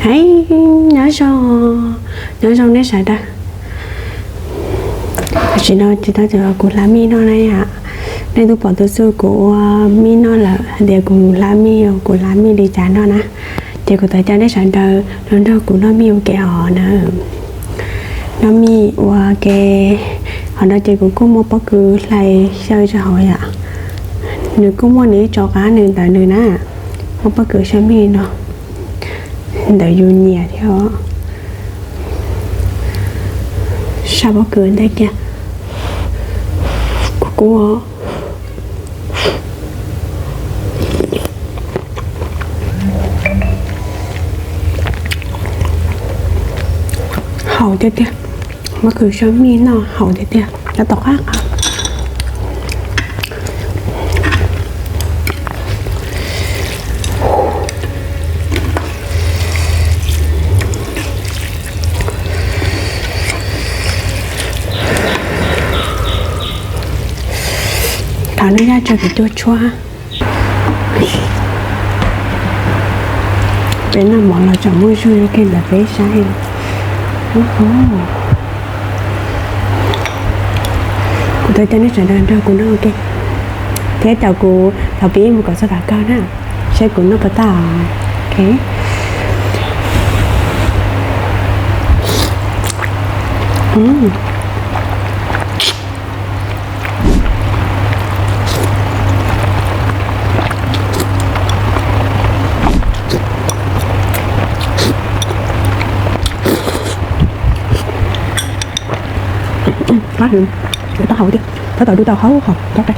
Hais nyob zoo, nyob zoo nej sawv daws. Tam sim no ces tau tias kuv hla mij noj na yom. Nej twb pom tus xwb kuv ua mij noj lawm hais tias kuv hla mij, kuv hla mij li cas noj na. Ces kuv tau coj nej sawv daws los nrog kuv noj mij ua ke hov na. Noj mij ua ke hov no ces kuv kuj muab pob kws hlais xyaw rau hauv yom. Nws kuj muaj nws ib tso qab nws ntawd nws na. Muab pob kws xyaw mij no ntawm yus nyiam thiab. Sab pob kws ntej kiag. Kuv kuj haum tiag tiag. Pob kws xyaw mij noj haum tiag tiag, tab tom qab qab. Thov nej zam tso kuv cuaj tshuab. Peb noj mov los tseem muaj zog ua ke ntawm peb saib. Kuv tau coj nej sawv daws nrog kuv noj ua ke thiab, caum kuv thaum pib mus kom txog thaum kawg na, seb kuv noj puas tag. Ok. Qab heev, tab tom haus tiag, tab tom du tau haus haus tau qe.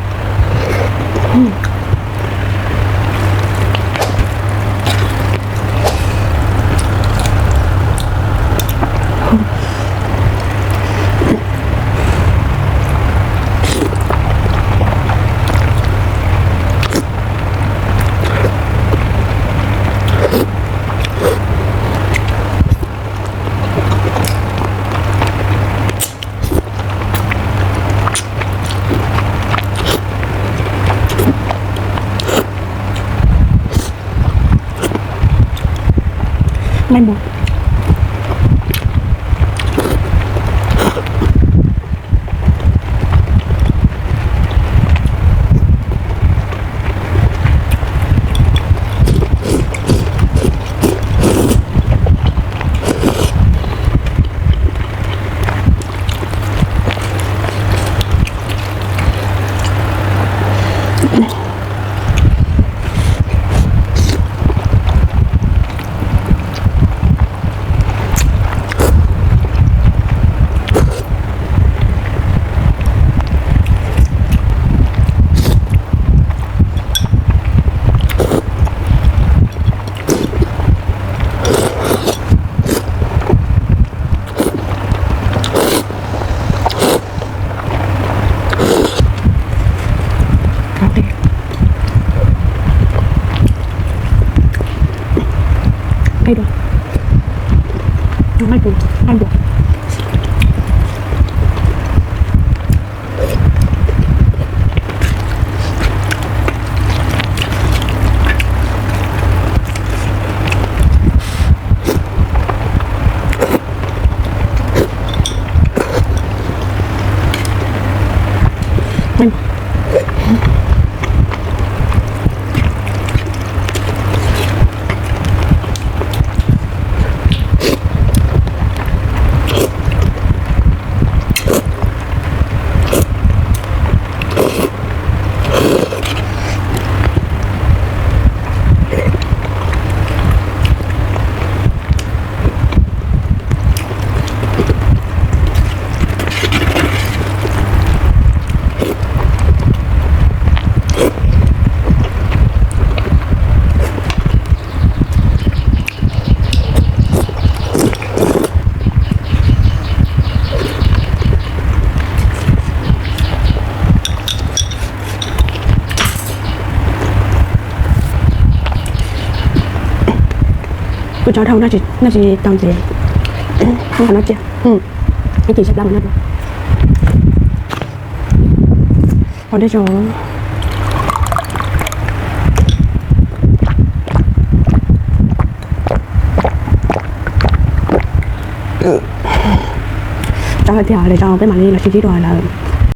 Nqaij npua. Qe dua, nqaij dua, nqaij dua. Kuv tso dhau no tsis tau ntxiv. Qhov no cia, ib chim sab plab mas noj dua. Qhov dej tso. Tiag, lwm zaus peb mam li los sib ntsib dua lawm.